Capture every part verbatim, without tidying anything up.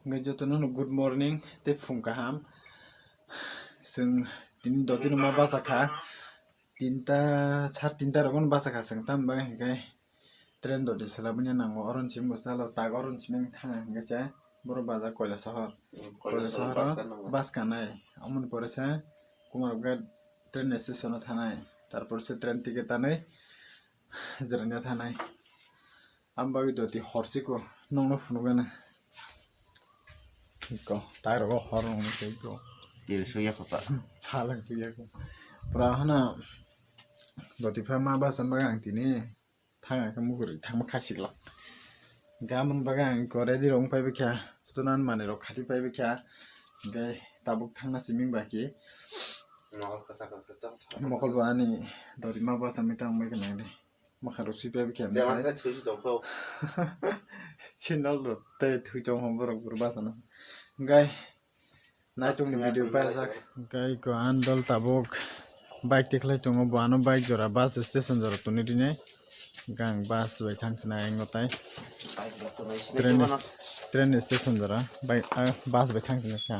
Hwnkhe jotono no good morning tei phung kaham. Chwng tini dotino ma bachakha, tinta, sar tinta rogono bachakha chwng, tamni bagwi hwnkhe train doti swlabwino nango. Oroni simi bo chalo, tak oroni simi thang hwnkhe se borok baja Koilasahar. Koilasahar Koilasaharo bus kanai, omoni pore se Kumarghat train station o thanai, tarpor se train ticket tanwi Jirania thanai. Ang bagwi doti horchiko nongno phunukgana. Ko, tai rogo hor nongno tei ko. Tiri suya kota. Salang suya ko. Pura hana doti pha ma basa bagwi ang tini thang ang mukuri thangma khasiklak. Gamon bagwi ang ko ready rong pai bikha. Tunan mani rok khati pai bikha. Gai tabuk thangna siming baki. Mokol bo ani doti ma basa mitang bai khe nang de. Makha rok sui pai bikha. Sinol rok tei thui tong ho borok buru basa no. Gai naitung ni video pai sak. Gai ko andol tabuk bike tikhlai tongo, bo ano bike jora bus station jora tuni rinai. Gang bus bai thang sinai ang tai. Train, train station jora bai, ah, bus bai thang sinai kha.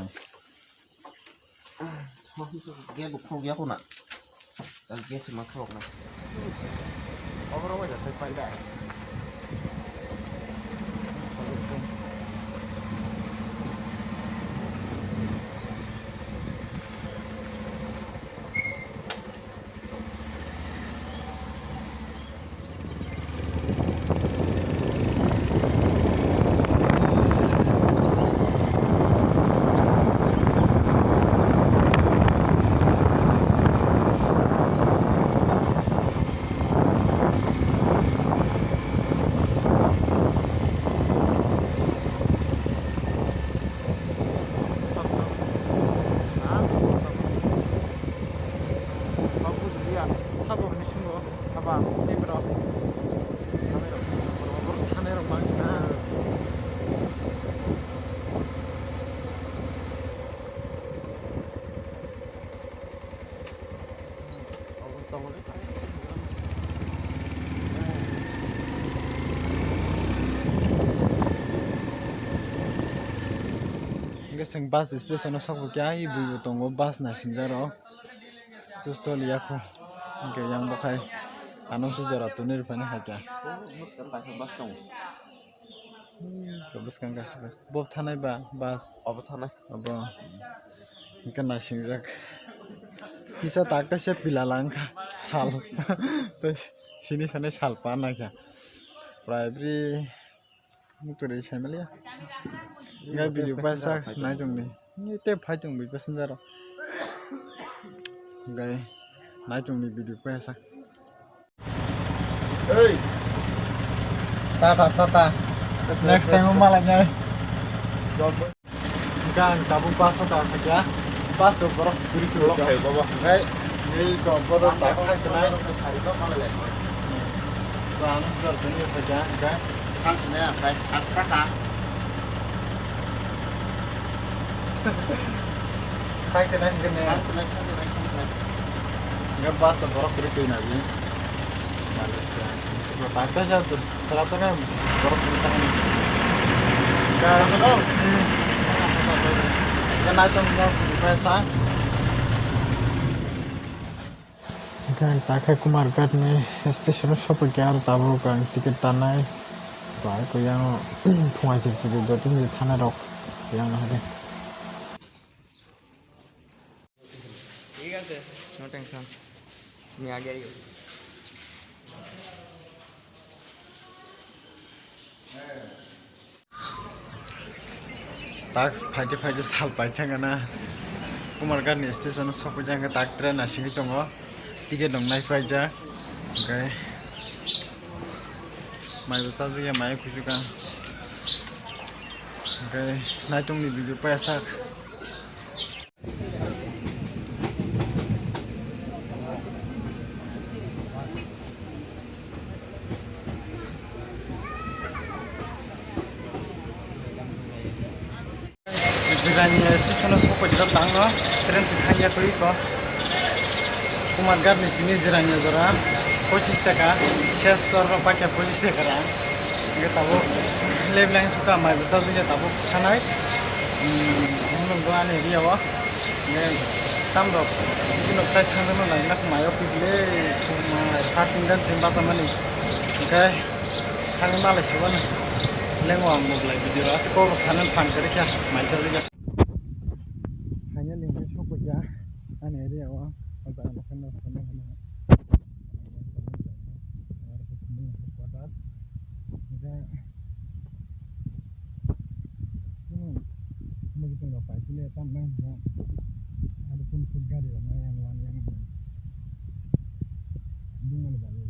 Gate bo khuluk ya khuna. Gate se ma khuluk na. Oboro wajak pai pai da. Sabo hwnwi swngo, haba, tei borok. Borok, borok thanai rok bang kha. Hwnkhe chwng bus station o sokphaikha, i bui bo tongo bus naisingjak rok. Choli ya kho. Hwnkhe yang bo khai ano se jora tuni rwphani hai kha. Bwskang kaisa bus. Bo thanai ba bus? Obo thanai. Obo. Hwnkhe naisingjak. Kisa tak kaisa pila lang kha sal. Tei sini sanai sal pa nai kha. Prai bri. Muktori saimaliya. Gai video paisa naichongni. Ni te phaichong bi passenger rok. Gai naichongni video paisa. Hey. Tata, tata. Next time malai nai. Gang tabuk bus ta thakya. Bus to borok buri tu. Borok hai baba. Gai, gai ko borok ta thakya nai. Sari to malai. Ba ano jar bini thakya. Gai. Thang sini ya, kai, thang, thang, thang. Thang sini, thang sini. Thang sini, thang sini, thang sini. Nggak bahasa borok kiri kiri nabi. Balik ke sini, sebelah pantai saya tuh, serata kan borok kiri tangan. Nggak, nggak, nggak, nggak, nggak, nggak, nggak, nggak, Hwnkhe ang takhe Kumarghat ni station o sophaikhe aro tabuk ang ticket tanai. Bahai khe yang phungai chiri chiri dotini thanai rok yang nahade. ঠিক আছে, no tension. আমি আগে আইও। Tak phaide phaide sal paithak gana Kumarghat ni station o sokphaijak, hwnkhe tak train asingwi tongo, ticket rok naipaijak, hwnkhe maibo chajakya, mai kuchukha, hwnkhe naitongni video paijak. Jirania station o sokphaijak tango, train se thangya kwi ko. Kumarghat ni simi Jirania jora pochis taka, ses sor rok paikha pochis taka rang. Hwnkhe tabuk Leblang suka mai bwsa jige tabuk thanai. Hmm, nung do ani area o. Ne tam rok. Jigi nok sai thang no nang nak mai o pibile. Sar tin dan sim basa mani. Oke. Thang malai suka na. Lengo ang moglai video. Asi ko sanan phang kere kya. Mai sa jige. Finally, hingke sokphaikha ani area o, o jaga no khe no khe no khe no. Hingke chini mwkhwtwng rok paisile tamni hwnka aro chini gari rok nai yang wan yang bumani bagwi.